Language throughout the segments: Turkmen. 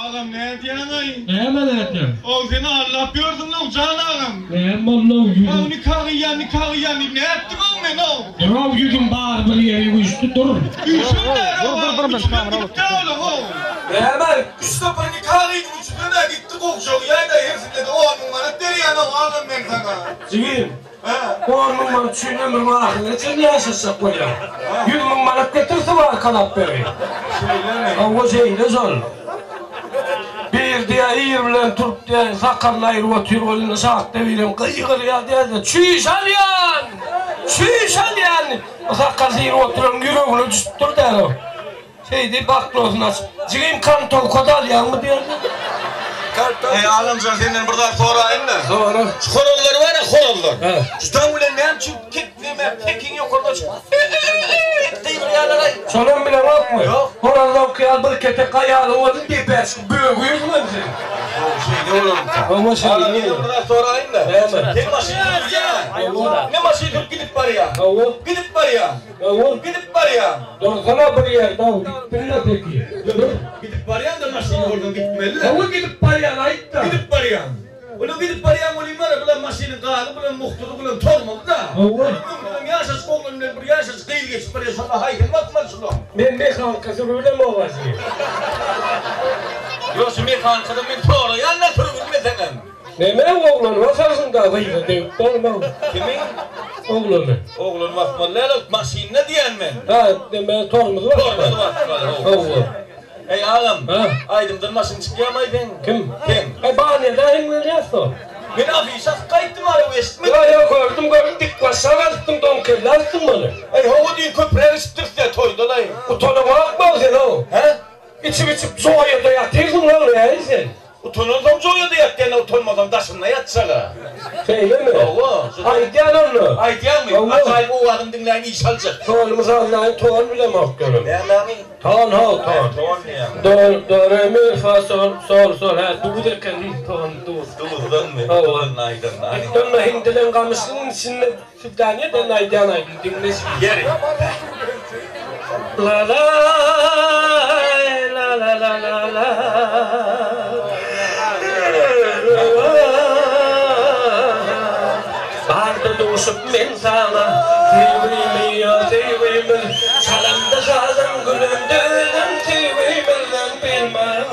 Agam nädýäňaý? Näme nädýän? Ow sen aldap ýörsüňow jan agam. Näme boldy-ow ýüzüň? Ow nika gyýýan nika gyýýan diýip nätdiňow men-ow? Dur-ow ýüzüň bary bir ýeri üýşdi dur. Üýşen däl-ow agam üçüsem gitdi olaň-ow. Näme? Üç sapar nika gyýdym üçüsem-ä gitdi gowşagy ýaýda hersinde-de 10,000 manat berýän-ow agam men saňa. Jigim, 10,000 manat üçin ömrüň ahyryna çenli ýaşaşjak bolýaň. 100,000 manat getir suw arkalap bereýin. Şeýlemi? Hawa şeýle şol. Bir diýýär ir bilen turup diýýär sakalyny aýryp otyr welin şahtda birem gygyrýar diýýär-de çüýş alýan! Çüýş alýan! O sakal syryp oturan ýüregine düşüpdir däl o. Şeý diýip baklosyny açyp, Jigim kantowka-da alýaňmy diýende. Eý Agamjan senden bir zat soraýyn-da. Sora. Şu horazlar bar-a horazlar. Hä. Şu daň bilen näme üçin tek neme tekiň ýokarda çykyp e-e-e-e gygyrýarlar-aý. Şonam bileňokmy? Ýok. Horazlaňky ýaly bir ketek aýalyň bolsun depä çykyp bögürsiňem sen. Hawa şeýle bolarmyka? Hawa şeýle. Agam senden bir zat soraýyn-da. Näme? Sen maşyn sürüp gidýäň. Hawa. Ne maşyn sürüp gidip barýaň? Hawa. Gidip barýaň. Hawa. Gidip barýaň. Dursana bir ýerde-ow, gitdim-le peki. Dur. Gidip barýaň-da maşyny bolsaň gitmeli-le. Hawa gidip barýan aýt-da. Gidip barýaň. Olam gidip barýaň welin bar-a, bulam maşynyň gazy, bulam muhtuzy, bulam tormozy-da. Hawa. Onuň öňünden ýaşajyk oglan bilen bir ýaşajyk gyz geçip barýar, şonda haýsyny basmaly şulaň? Men mehanika sürübilemok ajy. Ýok, şu mehanikadan men soraýan-da sürübilmeseňem. Neme oglany basarsyň-da gyza degip bolmaz. Kimi? Oglany. Oglany basmaly däl, maşynda diýýän men. Ha, neme tormozy basmaly. Tormozy basmaly, hawa. Eý agam, Ha? aýdymdan maşyn çykýamaý seň? Kim? Sen. Eý banýada hiňlenýäs-ow. Men afişa asyp gaýtdym araw eşitmediňmi? Ýok, ýok, gördüm, gördüm, dik başak asypdyň, doňkelle asypdyň muny. Eý hawa düýn köpräk içipdiris-dä toýda-laý. Utanaňokmy sen-ow? Hä? Içip-içip joýada ýatyrsyň-ow, näli sen? Utanansoň joýada ýatýan-a, utanmasaň daşynda ýatjag-a. Şeýlemi? Hawa. Aýdýan onda. Aýdýaňmy? Hawa. Ajaýyp owazyňy diňläýin iş aljak. Tonymy sazlaýyn, ton bilemok ýöne. Nämemi? Ton how, ton. Ton diýýäň. Do, do, re, mi, fa, sol, sol, sol, hä, duz eken, hi, ton, duz. Duzdanmy? Hawa. Duzdan aýdan, hany. Gitdi onda hindileň gamyşlygyň içinde Sübdaniýe den aýdýan aýdym diňle şindi. Ýeri. La la la la la la la Barda duşup men saňa Söýgimi ýa söýgimiz Çalanda sazym gülende özüm Söýgimizden bilmän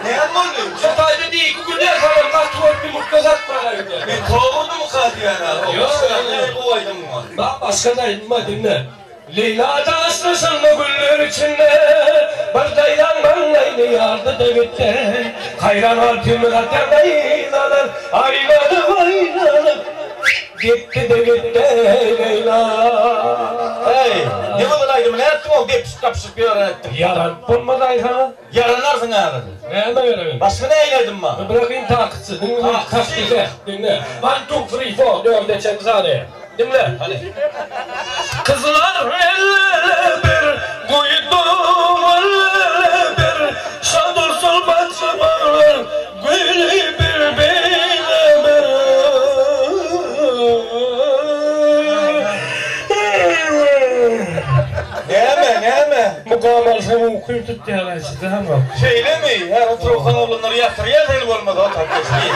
Näme boldy? Şu taýda diýki günä salam gaty bolup ýumurtga satmaga gidýär. Men togurdymyka diýýän-ä. Ýok. Başga näme gowy aýdym bar? Bak başga-da aýdym bar diňle. Leýla daşlaşanda güller içinde Bir daýzaň maňlaýyny ýardy-da gitdi. Haýran galyp ýüzüme atýan daýzalar Aýlanyp aýlanyp gitdi-de gitdi Leýla. Äý, ne gözel aýdymy nätdiň-ow depişip gapyşyp ýören etdiň. Ýaranyp bolmaz-aý saňa. Ýaranarsyň häzir. Näme gerek? Başga nähili aýdym bar? Ibrahim takytçy, diňle, Takytçy. Diňle. One, two, three, four, dörde çenli sanaýar. Diňle. Hany. Gyzlar elle bir, guýdum elle bir, Şadursun patyşa baglar, güli bir beýle bir. Näme, näme? Mukam alsaň uky tutýar aýçydanok. Şeýlemi? Hä, oturan oglanlar ýatyrýar seni bolmasa otak geçdi.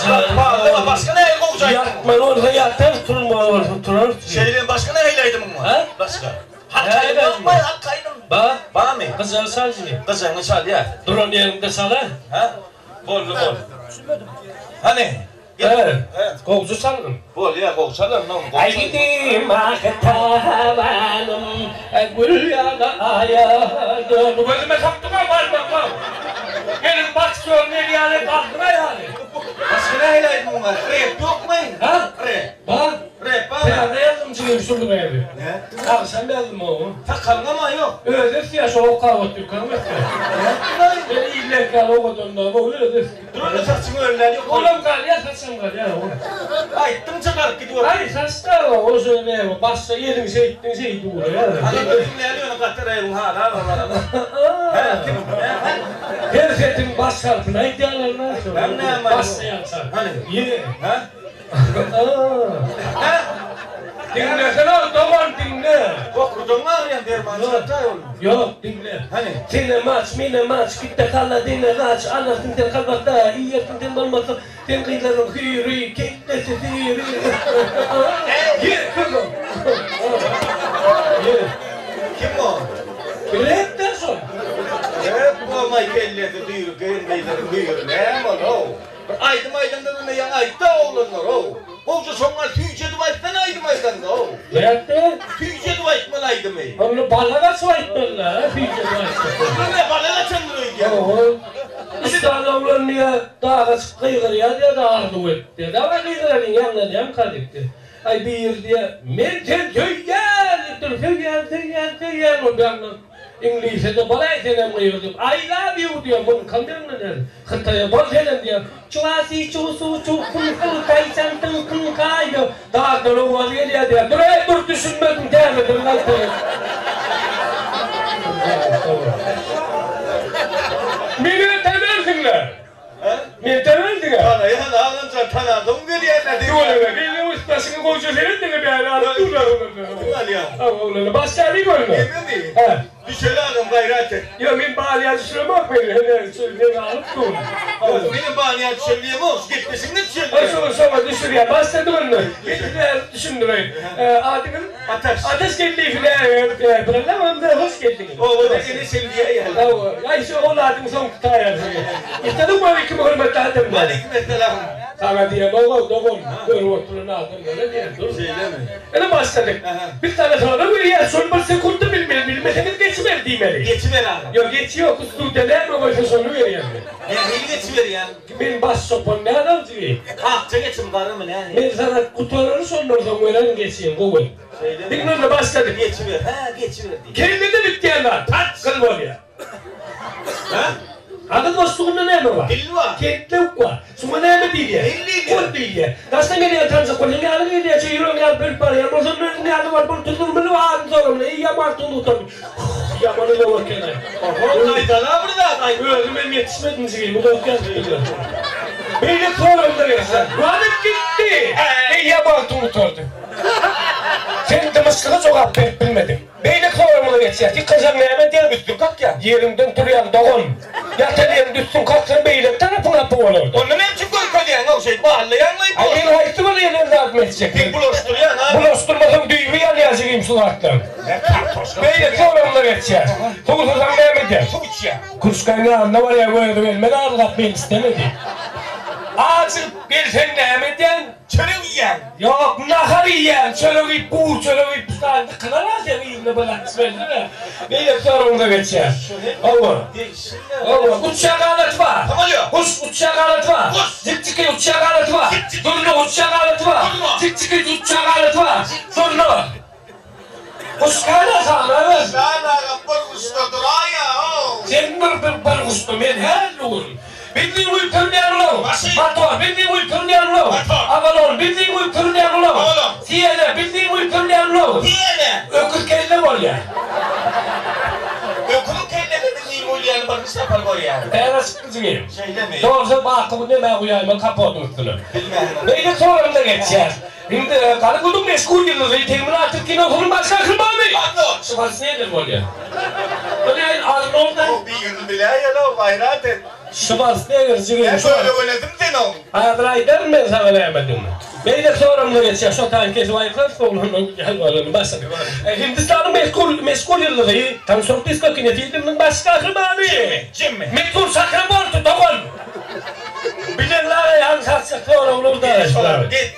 Ýatmaly, başga nähili gowja aýdym? Ýatmaly bolsa ýatar, turmaly bolsa turar. Şeýlemi, başga nähili aýdymyň bar? Hä? Başga. Halk aýdym ýokmy? Halk aýdym. Bar. Barmy? Gyjagy çaljy. Gyjagyňy çalýar. Duran ýeriňde çalar. Hä? Boldy, boldy. Hany? He, gowja çalgyn. Bolýa, gowy çalaryn, oglum, gowy Aý gidim ah tabanym, gül ýaly aýa döndü. Gözüme sokduň-a barmaklam. Meniň baş görner ýaly galdyr aýaly. Başga nähili aýdymyň bar? Rep ýokmy? Ha? Rep. Bar. Rep barmy? Täze ýazdym jigim şu rebi. Ne? Agşam ýazdym oňy. Sakalyňam-a ýok. Özi ösýär, şo okap otyrkam ösýär. Nätdiň-aý? Men illekä owadanlygym özi ösdi. Dur onda saçyňy öllän ýok. Olam galýar, saçam galýar. Aýtdym çykaryp gidip otyr. Aý saçda o şo näme başda eliň şeýtdiň şeýdip urýar. Hany bir diňläli ýöne gaty reýiň haly agyr barada. Hä kim hä? Her setiň baş harpyny aýdýarlar näçe. Hem näme? Başlaýança. Hany? Ýe. Hä? Hä? Diňlesene dogan diňle. Okurdagyň agyrýan derman çykartaý ol. Ýok diňle. Hany. Senem aç menem aç gitde gala dene gaç alarsyň sen kolbasa iýersiň sen bolmasa sen gyzlaryň hüýri kellesi süýri. Ýe kuzum. Ýe. Kim o? Rep dä şol. Rep bolmaý kellesi süýri geýin gyzlaryň hüýri näme ol-ow. Bir aýdym aýdaňda da ýaňy aýtda oglanlar-ow. Gowja şoňa süýjedip aýtsana aýdym aýdaňda-ow. Nätdi? Süýjedip aýtmaly aýdymy. Onda bala gaçyp aýtmaly-da, süýjedip aýtsak. Onda ne bala gaçandyr öýdýäň? Hawa. Üç sany oglan diýýär, daga çykyp gygyrýar diýýär-de arzuw edip diýýär. Dawaý gygyralyň, ýaňlanýarmyka diýipdir. Aý biri diýýär, Men seni söýýän diýipdir, söýýän, söýýän, söýýän bolup ýaňlanyp. Iňlisede bolaý senem gygyr diýip, I love you diýýär, muňkam ýaňlanýar. Hytaýa bol senem diýýär. Çuwa si çu su çu kun hu taý çan tyň kyn kaý diýip, dagdan owaz gelýär diýýär. Dur-eý, dur, düşünmedim, täzeden gaýtaýyn. Meni tanersiňler. Meni tanersiňä? Tanaýan agam jan, tanansoň gelýän-dä diýip. Tüweleme, meniň üst-başyňy gowja seretdiňä bäri alyp durlar olar. Kim alýar? Hawa, oglana başlaýlyň onda. Nememi? Hä. Düşeli agam gaýrat et. Ýok men banýa düşüremok men hene meni alyp dur. Ýok menem banýa düşeli diýemok şu gepleşigiňde düşeli diýýän. Şoňa şoňa düşürýän başlady onda. Men size düşündireýin. Adyňyz? Ataş. Ataş Geldiýew programmamyza hoş geldiňiz. Obada ene şel diýýär. Hawa. Aý şu ol adyň soňky taýarsy. Essalawmaleýkim hormatly adamlar. Waleýkim esselam. Saňa diýemok-ow dogan, görüp oturan adamlara diýen dur. Şeýlemi? Ine başladyk. Biz saňa sorag berýäs, şony bir sekuntda bilmeli, bilmeseňiz geçiber diýmeli. Geçiber agam. Ýok, geçi ýok, studiýa näme goýsa şony berýän men. Nähili geçiberýäň? Men baş çopan näme jigim? Akja geçim garamy nähili? Men saňa gutarary şondan soň bererin geçiň gowy. Şeýlemi? Diňle onda başladyk. Geçiber, hä geçiber diý. Kellede bitýän zat, gyl bolýar. Hä? Agyz boşlugynda näme bar? Dil bar. Ketlewük bar. Şuňa näme diýilýär? Dil diýilýär. Gul diýilýär. Daşdan gelýän tanjak bolsaň, ýaly gelýär, şeý ýüregiň ýaly bölüp barýan bolsaň, özüň ýaly baryp ol tuzlugyny adyny soramly, eý ýaman tuzlukdan, ýaman uzak eken-aý. Oho, aýdana bir zat aýt. Özüm hem ýetişmedim jigim, uzak ýazypdyrlar. Beýle soramda geçse, Wagt gitdi! Eý ýaman gutardy. Sen dymyşlyga jogap berip bilmediň. Beýleki soragymyza geçýäs. Ýykylsaň näme edýäň? Üstüň kakýaň. Ýeriňden turýaň dogan. Ýatan ýeriňde üstüň kaksaň beýleki tarapyň hapa bolardy. Onda näme üçin görkezýäň-ow şeýdip ballaýaňlaý Aý men haýsy bir ýelen zadymy etjek Sen bulaşdyrýaň a. Bulaşdyrmasaň düýbi ýanýar jigim şu zatlaryň. Kartoşka. Beýleki soragymyza geçýäs. Suwsasaň näme edýäň? Suw içýäň. Kürşkäň ýanyna barýaň özi gelmedi arzap men isteme diýip. Ajygyp gelseň näme edýäň? Çörek iýýäň. Ýok, nahar iýýän, çörek iýip, gury çörek iýip, pysany dykylar-a seň yzyna bir atyş berse-de. Beýleki soragyňyza geçýäs. Hawa. Hawa, uçýan ganaty bar. Samolýot. Guş, uçýan ganaty bar. Guş. Jik-jiki, uçýan ganaty bar. Jik-jiki. Durna, uçýan ganaty bar. Durna. Jik-jiki, uçýan ganaty bar. Durna. Guş gana sanawer. Jan agam bir guşda duraýa-ow. Sen bir bir bir guşda men her dur. Bildiň guýup sürünýän ulag. Maşyn. Motor. Bildiň guýup sürünýän ulag. Motor. Avalon. Bildiň guýup sürünýän ulag. Avalon. Siena. Bildiň guýup sürünýän ulag. Siena. Öküz kelle bolýar. Öküziň kellesi bildiň guýulýany birinji sapar görýän. Täze çykdy jigim. Şeýlemi? Dogrusu baky bu nämä guýaýmaly kapotyň üstüne. Bilmän. Beýle soragymda geçýär. Indi Golliwudyň meşhur ýyldyzy Terminator kinosynyň baş gahrymany Arnold Şwarsenegger bolýar. Bu nähili Arnold-a? O birini biläýeli-ow, gaýrat et. Şwarsenegger jigim Näme şu. öwrenedim sen oň. Häzir aýdaryn men saňa nämedigini. Beýle soramda geçýär, şo taýyn kesip aýyrsaň oglandan ýalbaranyny başlady. Hindistanyň meşhur meşhur ýyldyzy Tanşok disko kinofilminiň baş gahrymany. Jimmi, Jimmi. Mithun Çakraborty dogan. Bilenler aýagyny sarsjak soraglar da Geç olar, geç.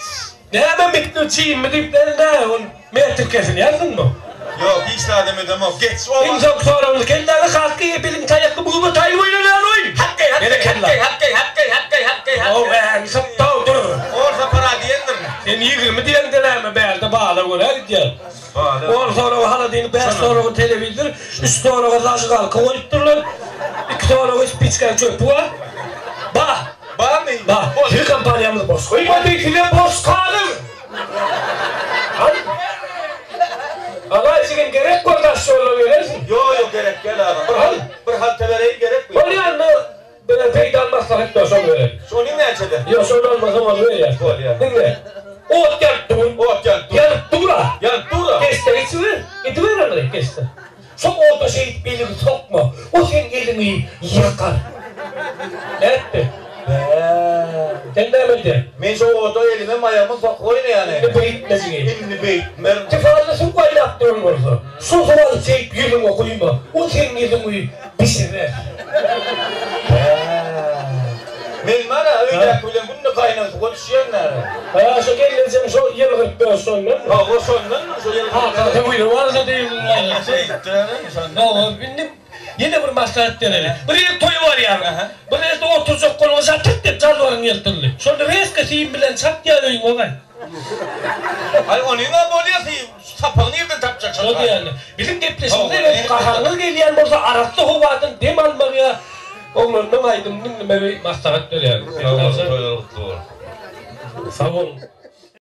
Näme mitli çiýinmi diýip däl-de, ol metrikesini ýazdyňmy? Ýok, hiç zadam edemok. Geç, o Iň soňky soragymyz, kelläňi halky biliň taýakly buzuba taýy oýnalýan oý! Hokkeý, hokkeý, Berekella. hokkeý, hokkeý, hokkeý, hokkeý, hokkeý, Ow, hokkeý. äňi sypdaw, dur. Or sapar-a diýendir. Sen 20 diýeňde näme, bärde bala görä gidýär. Bala. On soragy holodilnik, bäş soragy telewizor, üç soraga zažigalka goýupdyrlar. Iki soraga spiçkaň çöpi bar. Ba! Barmy? Ba! Sizi kompaniýamyz boş goýmady, size boş kagyz! Al! Alaý jigim gerek bor daş ýolda berersiň. Ýok, ýok gerek däl agam. Bir Al! bir halta bereýin gerekmi? Bolýa indi bize peýdaly maslahat ber şony berelim. Şony näçede? Ýok şony almasaň ony berýäs. Bolýa. Diňle. Ot ýanyp dur. Ot ýanyp dur. Ýanyp dur-a. ýüzüňi ýakar. Nätdi? Sen näme edýäň? Men şo oda elimem aýagymam sokup oýnaýan. Indi beýtmejigi. Indi beýtmerin. Tefalda suw gaýnap duran bolsa, şo suwy alyp şeýdip ýüzüňe guýma, o seň ýüzüňi bişirer. Men bar-a, öýdäki bilen günde gaýnan suwa düşýän näre. Hä, şo gelnejeň şo ýylgyryp ýör şondanmy? Hawa, şondandyr şo ýylgyryp. Kakasy buýrup alsa diýdim. Şeýtdiler-ä, şondan. Hawa, indi ýene bir maslahat bereli. Bir ýere toýa barýaň. Bir ýerde oturjak bolsaň, şatyrt diýip jalbaryň ýyrtyldy. Şonda reska sim bilen çat ýa öýüňe gaýt. Aý, onyň-a bolýa sim. Sapagy nirden tapjak şol Şo diýýän. Biziň gepleşigimize eger gaharyňyz gelýän bolsa arassa howadan dem almagy ýa oglanlaň aýdymyny diňlemegi maslahat berýärin. Sag boluň, toýlar gutly bolsun. Sag boluň.